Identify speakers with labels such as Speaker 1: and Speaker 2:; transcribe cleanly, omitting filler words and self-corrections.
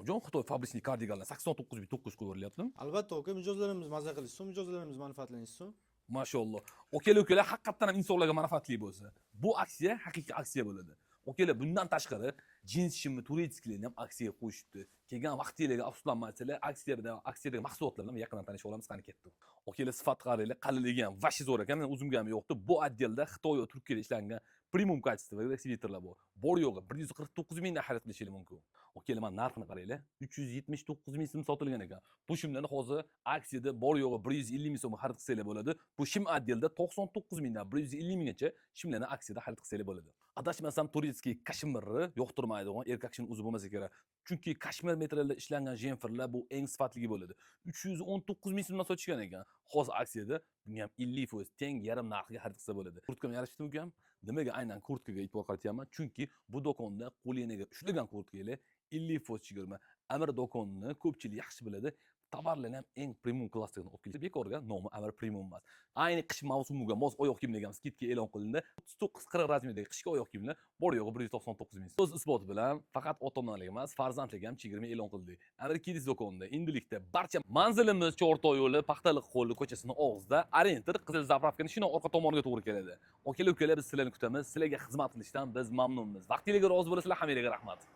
Speaker 1: Islomjon, Xitoy фабричный kardiganlar 89 900 qo'yib berilyaptimi?
Speaker 2: Albatta, aka, mijozlarimiz maza qilishsin, mijozlarimiz manfaatlanishsin.
Speaker 1: Mashalloh. Akalar, ukalar, haqiqatdan ham insonlarga manfaatli bo'lsa, bu aksiya haqiqiy aksiya bo'ladi. Akalar, bundan tashqari jins shimni турецкий larni ham aksiyaga qo'yishibdi. Kelgan vaqtinglarga afsuslanmaysizlar, aksiya bilan, aksiyadagi mahsulotlar bilan yaqindan tanishib olamiz, qani ketdi. Akalar, sifat qaranglar, qalinligi ham вообще zo'r ekan, men o'zimga ham yoqdi. Bu отдел da Xitoy va Turkiyada ishlangan premium качество da sviterlar bor. Bor yo'g'i 149 mingdan xarid qilishingiz mumkin. Akalar, mana narxini qaranglar, 379 ming so'm sotilgan ekan. Bu shimlarni hozir aksiyada bor yo'g'i 150 ming so'mga xarid qilsanglar bo'ladi. Bu shim отдел da 99 mingdan 150 minggacha shimlarni aksiyada xarid qilsanglar bo'ladi. Adashmasam, турецкий kashmirni yoqtirmaydigan erkak kishini o'zi bo'lmasa kerak. Chunki kashmir materialida ishlangan jemferlar bu eng sifatligi bo'ladi. 319 ming so'mdan sotishgan ekan. Hozir aksiyada buni ham 50% teng yarim narxiga xarid qilsa bo'ladi. Kurtkam yarashdimi ukam? Nimaga aynan kurtkaga e'tibor qaratyapman? Chunki bu do'konda qo'lingizga ushlagan kurtkalar 50% chegirma. Amir do'konini ko'pchilik yaxshi biladi. Tovarlarni ham eng premium klassligini olib keldi. Bekorga nomi Amir Premium emas. Ayni qish mavsumiga mos oyoq kiyimlarga ham скидка e'lon qilindi. 39-40 размер dagi qishki oyoq kiyimlar bor yo'g'i 199 ming. So'z isboti bilan faqat ota-onalarga emas, farzandlarga ham chegirma e'lon qildik. Amir Kids do'konida endilikda barcha manzilimiz Chortoq yo'li, Paxtaliq qo'li ko'chasini og'zida, Orientir qizil заправка ni shuni orqa tomoniga to'g'ri keladi. Akalar, ukalar, biz sizlarni kutamiz. Sizlarga xizmat qilishdan biz mamnunmiz. Vaqtingizga rozi bo'lasizlar, hammanglarga rahmat.